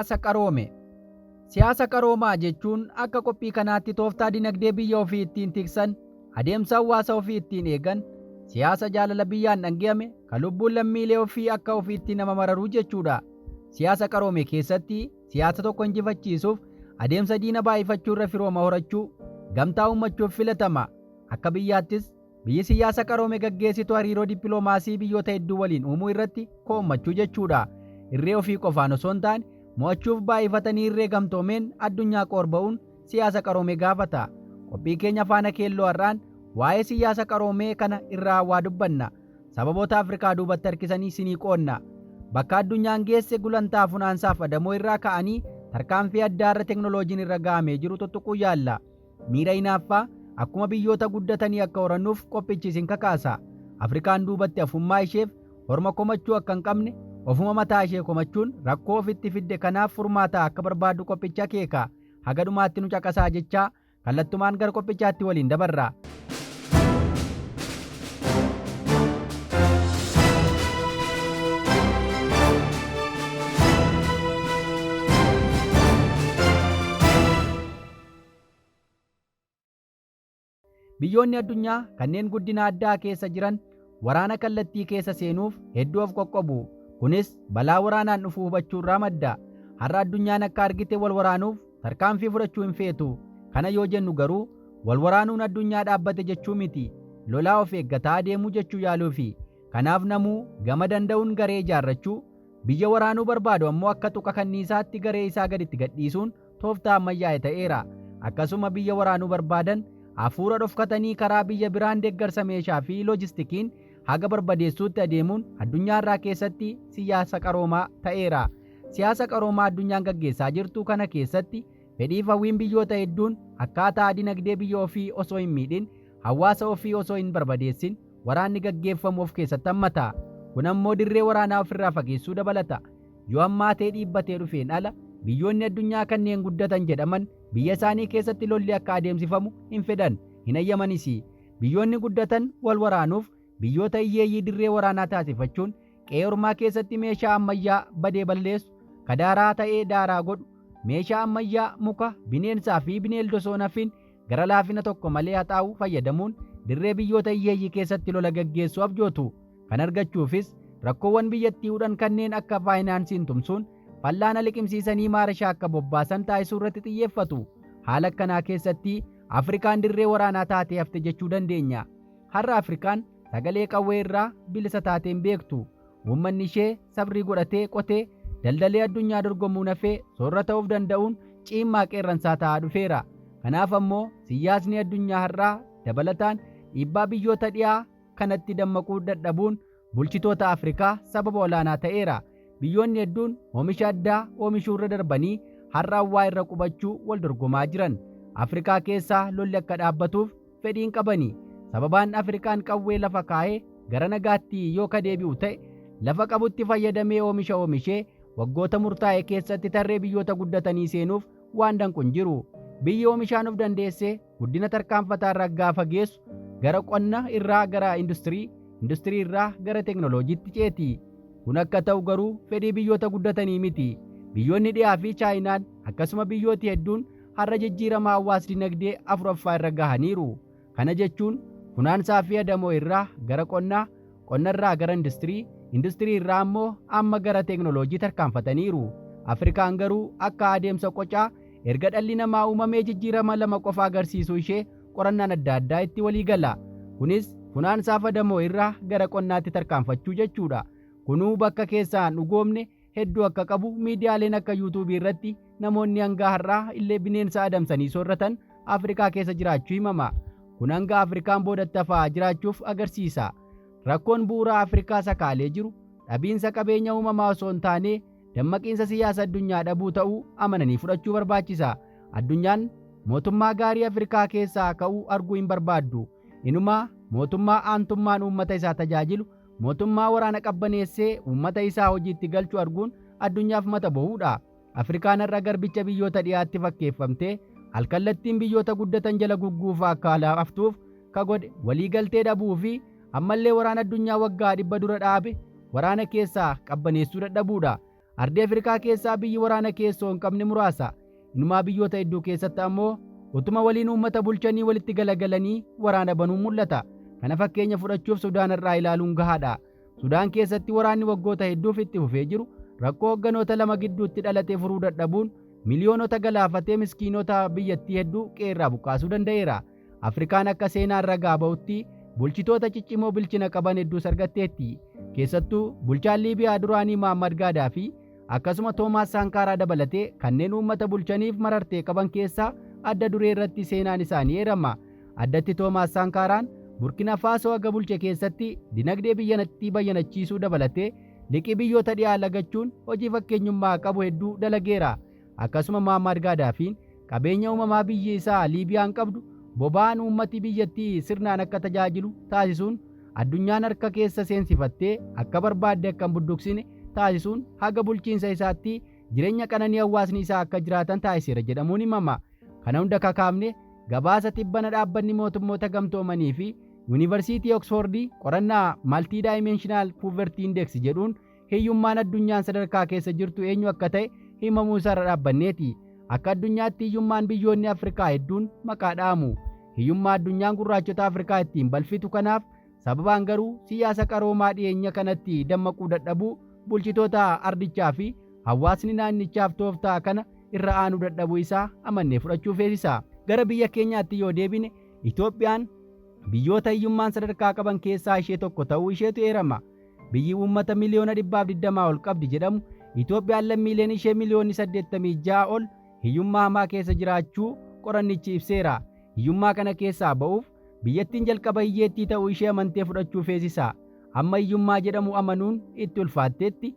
Siyaasa qaroome. Siyaasa qaroomaa jechuun akka qophii kanaatti tooftaa dinagdee biyya ofii ittiin tiksan, adeemsa hawaasa ofii ittiin eegan, siyaasa jaalala biyyaan dhangi'ame, kan lubbuun lammiilee ofii akka ofiitti nama mararuu jechuudha. Siyaasa qaroome keessatti siyaasa tokko injifachiisuuf adeemsa diina baay'ifachuu irra firooma horachuu, gamtaa uummachuuf filatama. Akka biyyaattis biyyi siyaasa qaroome gaggeessitu hariiroo dippiloomaasii biyyoota hedduu waliin uumuu irratti ko'ommachuu jechuudha. Irree ofii qofaan osoo hin taane mo'achuuf baay'ifatanii irree gamtoomeen addunyaa qoorba'uun siyaasa qaroome gaafata. Qophii keenya Faana Keelloo har'aan waa'ee siyaasa qaroomee kana irraa waa dubbanna. Sababoota Afrikaa duubatti harkisanii isinii qoodna. Bakka addunyaan geesse gulantaa funaansaaf adamoo irraa ka'anii tarkaanfii addaa irra teknoloojiin irra ga'amee jiru tuttuquu yaalla. Miira hinaaffaa akkuma biyyoota guddatanii akka horannuuf qophichi isin kakaasa. Afrikaan duubatti hafummaa isheef orma komachuu akka hin qabne, ofuma mataa ishee komachuun rakkoo ofitti fidde kanaaf furmaata akka barbaaddu qophichi akeeka. Haga dhumaatti nu caqasaa jechaa kallattumaan gara qophichaatti waliin dabarra. Biyyoonni addunyaa kanneen guddina addaa keessa jiran waraana kallattii keessa seenuuf hedduu of qoqqobu. Kunis balaa waraanaan dhufu hubachuurraa madda. Har'a addunyaan akka argite wal waraanuuf tarkaanfii fudhachuu hin feetu. Kana yoo jennu garuu wal waraanuun addunyaa dhaabbate jechuu miti. Lolaa of eeggataa adeemuu jechuu yaaluufi. Kanaaf namuu gama danda'uun garee ijaarrachuu, biyya waraanuu barbaadu ammoo akka tuqa kanniisaatti garee isaa gaditti gadhiisuun tooftaa ammayyaa'e ta'eera. Akkasuma biyya waraanuu barbaadan hafuura dhofkatanii karaa biyya biraan deeggarsa meeshaa fi loojistikiin haga barbadeessuutti adeemuun addunyaa irraa keessatti siyaasa qaroomaa ta'eera. Siyaasa qaroomaa addunyaan gaggeessaa jirtu kana keessatti fedhiif hawwiin biyyoota hedduun akkaataa dinagdee biyya ofii osoo hin miidhin, hawaasa ofii osoo hin barbadeessin waraanni gaggeeffamu of keessatti hammata. Kun ammoo dirree waraanaa ofirraa fageessuu dabalata. Yoo hammaatee dhiibbatee dhufeen ala biyyoonni addunyaa kanneen guddatan jedhaman biyya isaanii keessatti lolli akka adeemsifamu hin fedhan, hin hayyamanisi. Biyyoonni guddatan wal waraanuuf biyyoota hiyyeeyyii dirree waraanaa taasifachuun qe'ee ormaa keessatti meeshaa ammayyaa badee balleessu, ka daaraa ta'ee daaraa godhu, meeshaa ammayyaa muka, bineensaa fi bineelda osoo hin hafin gara laafina tokko malee haxaa'u fayyadamuun dirree biyyoota hiyyeeyyii keessatti lola gaggeessuu abjootu. Kan argachuufis rakkoowwan biyyattii hudhan kanneen akka faayinaansiin tumsuun fal'aana liqimsiisanii maarashaa akka bobbaasan taasisuu irratti xiyyeeffatu. Haala akkanaa keessatti Afrikaan dirree waraanaa taatee hafte jechuu dandeenya. Har'a Afrikaan sagalee qawwee irraa bilisa taatee hin beektu. Uummanni ishee sabrii godhatee qotee daldalee addunyaa dorgomuun hafee soorrata of danda'uun ciimmaa qeerransaa ta'aa dhufeera. Kanaaf ammoo siyyaasni addunyaa har'aa dabalataan dhiibbaa biyyoota dhiyaa kanatti dammaquu dadhabuun bulchitoota Afrikaa sababa olaanaa ta'eera. Biyyoonni hedduun oomisha addaa oomishuurra darbanii har'a hawaa irra qubachuu wal dorgomaa jiran. Afrikaa keessaa lolli akka dhaabbatuuf fedhii hin qabani. Sababaan Afrikaan qawwee lafa kaa'ee gara nagaatti yoo ka deebi'u ta'e lafa qabutti fayyadamee oomisha oomishee waggoota murtaa'e keessatti tarree biyyoota guddatanii seenuuf waan danqu hin jiru. Biyyi oomishaan of dandeessee guddina tarkaanfataa irra gaafa geessu gara qonna irraa gara industirii, industirii irraa gara teknoloojiitti ceeti. Kun akka ta'u garuu fedhii biyyoota guddatanii miti. Biyyoonni dhiyaa fi Chaayinaan akkasuma biyyooti hedduun har'a jijjiirama hawaas dinagdee afuraffaa irra gahaniiru. Kana jechuun funaansaa fi adamoo irraa gara qonnaa, qonna irraa gara industirii, industirii irraa ammoo amma gara teknoloojii tarkaanfataniiru. Afrikaan garuu akka adeemsa qocaa erga dhalli namaa uumamee jijjiirama lama qofa agarsiisuu ishee qorannaan adda addaa itti walii gala. Kunis funaansaaf adamoo irraa gara qonnaatti tarkaanfachuu jechuudha. Kunuu bakka keessaan dhugoomne hedduu akka qabu miidiyaaleen akka yuutuubii irratti namoonni hanga har'aa illee bineensa adamsanii soorratan Afrikaa keessa jiraachuu himama. Kun hanga Afrikaan boodatti hafaa jiraachuuf agarsiisa. Rakkoon bu'uuraa Afrikaa sakaalee jiru dhabiinsa qabeenya uumamaa osoo hin taane dammaqiinsa siyaasa addunyaa dhabuu ta'uu amananii fudhachuu barbaachisa. Addunyaan mootummaa gaarii Afrikaa keessaa ka'uu arguu hin barbaaddu. Inumaa mootummaa aantummaan uummata isaa tajaajilu, mootummaa waraana qabbaneessee uummata isaa hojiitti galchu arguun addunyaaf mata bohuudha. Afrikaan har'a garbicha biyyoota dhiyaatti fakkeeffamtee alkallattiin biyyoota guddatan jala gugguufaa akka haftuuf ka godhe waliigaltee dhabuu fi ammallee waraana addunyaa waggaa 100 dura dhaabe waraana keessaa qabbaneessuu dadhabuudha. Ardii Afrikaa keessaa biyyi waraana keessoo hin qabne muraasa. Inumaa biyyoota hedduu keessatti ammoo utuma waliin uummata bulchanii walitti galagalanii waraana banuun mul'ata. Kana fakkeenya fudhachuuf Sudaan irraa ilaaluun gahaadha. Sudaan keessatti waraanni waggoota hedduuf itti fufee jiru rakkoo hogganoota lama gidduutti dhalate furuu dadhabuun miliyoonota galaafatee miskiinota biyyattii hedduu qe'eerraa buqqaasuu danda'eera. Afrikaan akka seenaan ragaa ba'utti bulchitoota ciccimoo bilchina qaban hedduus argatteetti. Keessattuu bulchaan Liibiyaa duraanii Muammar Gaadaafii akkasuma Toomaas Saankaaraa dabalatee kanneen uummata bulchaniif marartee qaban keessaa adda duree irratti seenaan isaanii eerama. Addatti Toomaas Saankaaraan Burkina Faasoo haga bulche keessatti dinagdee biyyanattii bayyanachiisuu dabalatee liqii biyyoota dhiyaa lagachuun hojii fakkeenyummaa qabu hedduu dalageera. Akkasuma Muammar Gaadaafiin qabeenya uumamaa biyyi isaa Liibiyaan qabdu boba'aan uummati biyyattii sirnaan akka tajaajilu taasisuun addunyaan harka keessa seensifattee akka barbaadde akka hin budduqsine taasisuun haga bulchiinsa isaatti jireenya qananii hawaasni isaa akka jiraatan taasiseera jedhamuun himama. Kana hunda kakaafne gabaasa tibbana dhaabbanni mootummoota gamtoomanii fi Yuunivarsiitii Oksfoordii qorannaa Multidimensional Poverty Index jedhuun hiyyummaan addunyaan sadarkaa keessa jirtu eenyu akka ta'e himamuu isaarra dhaabbanneeti. Akka addunyaatti hiyyummaan biyyoonni Afrikaa hedduun maqaa dha'amu. Hiyyummaa addunyaan gurraachota Afrikaa ittiin balfitu kanaaf sababaan garuu siyaasa qaroomaa dhiyeenya kanatti dammaquu dadhabuu bulchitoota ardichaa fi hawaasni naannichaaf tooftaa kana irra aanuu dadhabuu isaa amannee fudhachuu feesisa. Gara biyya keenyaatti yoo deebine Itoophiyaan biyyoota hiyyummaan sadarkaa qaban keessaa ishee tokko ta'uu isheetu eerama. Biyyi uummata miliyoona 120 ol qabdi jedhamu Itoophiyaan lammiileen ishee miliyoonni 86 ol hiyyummaa hamaa keessa jiraachuu qorannichi ibseera. Hiyyummaa kana keessaa ba'uuf biyyattiin jalqaba hiyyeettii ta'uu ishee amantee fudhachuu feesisa. Amma hiyyummaa jedhamu amanuun itti ulfaatteetti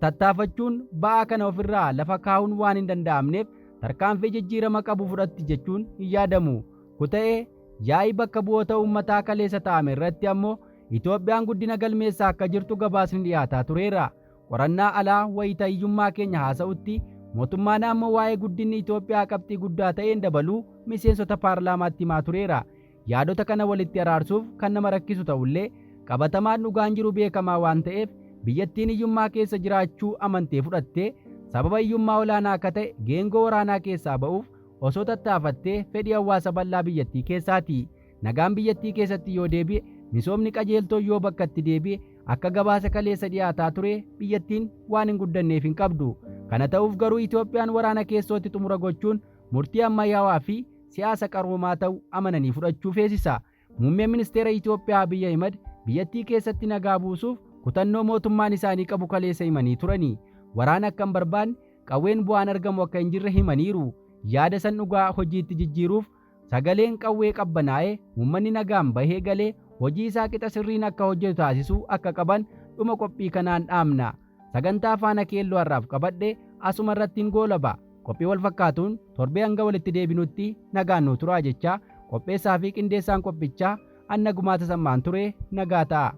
tattaafachuun ba'aa kana ofirraa lafa kaa'uun waan hin danda'amneef tarkaanfii jijjiirama qabu fudhatti jechuun hin yaadamu. Kuta'ee yaa'ii bakka bu'oota uummataa kaleessa taa'ame irratti ammoo Itoophiyaan guddina galmeessaa akka jirtu gabaasni dhiyaataa tureera. Qorannaa alaa wayita hiyyummaa keenya haasa'utti mootummaan ammoo waa'ee guddinni Itoophiyaa qabxii guddaa ta'een dabaluu miseensota paarlaamaatti himaa tureera. Yaadota kana walitti araarsuuf kan nama rakkisu ta'ullee qabatamaan dhugaan jiru beekamaa waan ta'eef biyyattiin hiyyummaa keessa jiraachuu amantee fudhattee sababa hiyyummaa olaanaa akka ta'e geengoo waraanaa keessaa ba'uuf osoo tattaafattee fedhii hawaasa bal'aa biyyattii keessaati. Nagaan biyyattii keessatti yoo deebi'e misoomni qajeeltoo yoo bakkatti deebi'e akka gabaasa kaleessa dhiyaataa ture biyyattiin waan hin guddanneef hin qabdu. Kana ta'uuf garuu Itoophiyaan waraana keessootti xumura gochuun murtii ammayyaawaa fi siyaasa qaroomaa ta'u amananii fudhachuu feesisa. Muummeen ministeera Itoophiyaa Abiy Ahimad biyyattii keessatti nagaa buusuuf kutannoo mootummaan isaanii qabu kaleessa himanii turani. Waraana akka hin barbaanne qawween bu'aan argamu akka hin jirre himaniiru. Yaada san dhugaa hojiitti jijjiiruuf sagaleen qawwee qabbanaa'ee uummanni nagaan bahee galee hojii isaa qixa sirriin akka hojjetu taasisuu akka qaban dhuma qophii kanaan dhaamna. Sagantaa faana keelloo har'aaf qabadhe asuma irrattiin goolaba. Qophii wal fakkaatuun torbee hanga walitti deebinutti nagaan nuu turaa jechaa qopheessaa fi qindeessaan qophichaa Anna Gumaa Tasammaan ture nagaa ta'a.